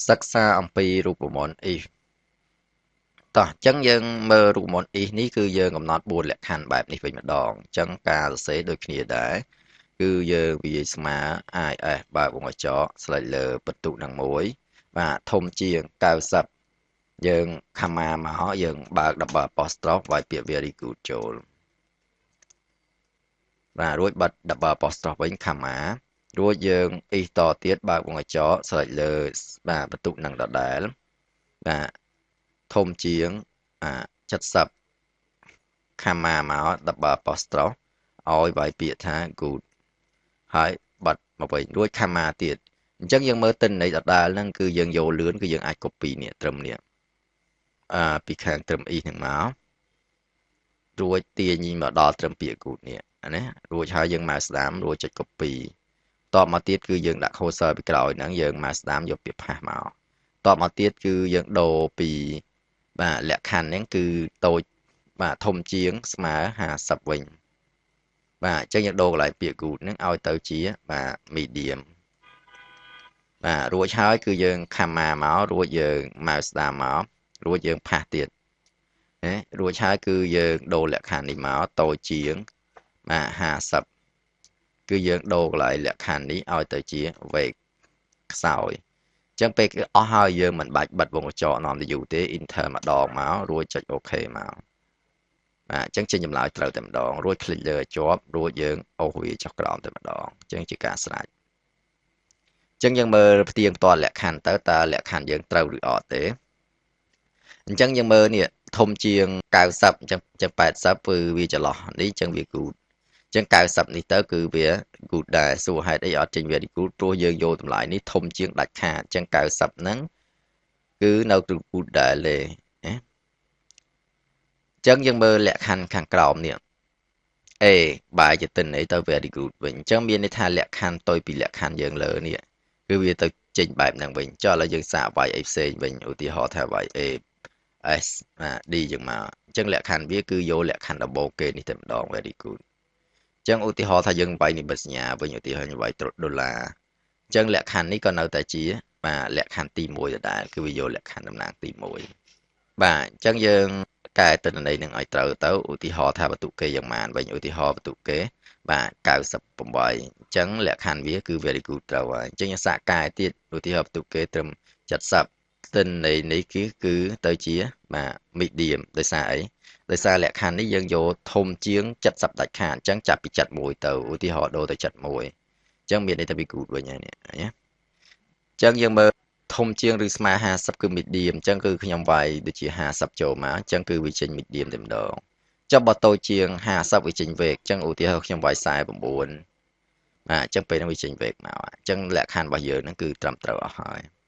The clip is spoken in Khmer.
សិក្សាអំពីរូបមន្ត if តោះអញ្ចឹងយើងមើលរូបមន្ត if នេះគឺយើងកំណត់4លក្ខខណ្ឌបែបនេះវិញម្ដងអញ្ចឹងការសរសេរដូចគ្នាដែរគឺយើងវាយស្មើ if បើកវងកញ្ចក់ស្លេចលើបន្ទុកនឹងមួយបាទធំជាង90យើង comma មកយើងបើក double apostrophe វាយពាក្យ very good ចូលបាទរួចបិទ double apostrophe វិញ comma រួចយើង if តទៀតបើកវងកញ្ចក់ស្លេចលើបាទបន្ទុកនឹងដដែលបាទធំជាងអា70 comma មក double apostrophe ឲ្យវាយពាក្យថា good ហើយបិទមកវិញរួច comma ទៀតអញ្ចឹងយើងមើលទិន្នន័យដដែលហ្នឹងគឺយើងយកលឿនគឺយើងអាច copy នេះត្រឹមនេះអាពីខាងត្រឹម if ហ្នឹងមករួចទាញមកដល់ត្រឹមពាក្យ good នេះអានេះរួចហើយយើងមកស្ដាំរួចចុច copy តបមកទៀតគឺយើងដាក់ cursor ពីក្រោយហ្នឹងយើងមកស្ដាំយកពាក្យ paste មកតបមកទៀតគឺយើងដូរពីបាទលក្ខខណ្ឌហ្នឹងគឺតូចបាទធំជាងស្មើ50វិញបាទអញ្ចឹងយើងដូរកន្លែងពាក្យ good ហ្នឹងឲ្យទៅជាបាទ medium បាទរួចហើយគឺយើង comma មករួចយើងមកស្ដាំមករួចយើង paste ទៀតណារួចហើយគឺយើងដូរលក្ខខណ្ឌនេះមកតូចជាងបាទ50គឺយើងដូរកន្លែងលក្ខខណ្ឌនេះឲ្យទៅជា weak ខ្សោយអញ្ចឹងពេលគឺអស់ហើយយើងមិនបាច់បិទវងកញ្ចក់នាំទៅយូរទេ enter ម្ដងមករួចចុច OK មកបាទអញ្ចឹងចេញចម្លើយត្រូវតែម្ដងរួច click លើជាប់រួចយើងអូសវាចុះក្រោមតែម្ដងអញ្ចឹងជាការស្រេចអញ្ចឹងយើងមើលផ្ទៀងផ្ទាត់លក្ខខណ្ឌទៅតើលក្ខខណ្ឌយើងត្រូវឬអត់ទេអញ្ចឹងយើងមើលនេះធំជាង90អញ្ចឹងអញ្ចឹង80គឺវាចន្លោះនេះអញ្ចឹងវា good អញ្ចឹង90នេះទៅគឺវា good ដែរសួរហេតុអីអត់ចេញ very good ព្រោះយើងយកតម្លៃនេះធំជាងដាច់ខាតអញ្ចឹង90ហ្នឹងគឺនៅ good ដែរទេណាអញ្ចឹងយើងមើលលក្ខខណ្ឌខាងក្រោមនេះ A បែរជាទិន្នន័យទៅ very good វិញអញ្ចឹងមានន័យថាលក្ខខណ្ឌតូចពីលក្ខខណ្ឌយើងលើនេះគឺវាទៅចេញបែបហ្នឹងវិញចុះឥឡូវយើងសាកវាយអីផ្សេងវិញឧទាហរណ៍ថាវាយ A S បាទ D ចឹងមកអញ្ចឹងលក្ខខណ្ឌវាគឺយកលក្ខខណ្ឌដំបូងគេនេះតែម្ដង very good អញ្ចឹងឧទាហរណ៍ថាយើងវាយនិមិត្តសញ្ញាវិញឧទាហរណ៍យើងវាយដុល្លារអញ្ចឹងលក្ខខណ្ឌនេះក៏នៅតែជាបាទលក្ខខណ្ឌទី1ដដែលគឺវាយកលក្ខខណ្ឌតំណាងទី1បាទអញ្ចឹងយើងកែទិន្នន័យនឹងឲ្យត្រូវទៅឧទាហរណ៍ថាបន្ទុកគេយ៉ាងម៉ានវិញឧទាហរណ៍បន្ទុកគេបាទ98អញ្ចឹងលក្ខខណ្ឌវាគឺ very good ត្រូវហើយអញ្ចឹងយើងសាកកែទៀតឧទាហរណ៍បន្ទុកគេត្រឹម70ទិន្នន័យនេះគឺទៅជាបាទ medium ដោយសារអីដោយសារលក្ខខណ្ឌនេះយើងយកធំជាង70ដាច់ខាតអញ្ចឹងចាប់ពី71ទៅឧទាហរណ៍ដូរទៅ71អញ្ចឹងមានន័យថាវា good វិញហើយនេះណាអញ្ចឹងយើងមើលធំជាងឬស្មើ50គឺ medium អញ្ចឹងគឺខ្ញុំវាយដូចជា50ចូលមកអញ្ចឹងគឺវាចេញ medium តែម្ដងចុះបើតូចជាង50វាចេញ weak អញ្ចឹងឧទាហរណ៍ខ្ញុំវាយ49បាទអញ្ចឹងពេលហ្នឹងវាចេញ weak មកអញ្ចឹងលក្ខខណ្ឌរបស់យើងហ្នឹងគឺត្រឹមត្រូវអស់ហើយ។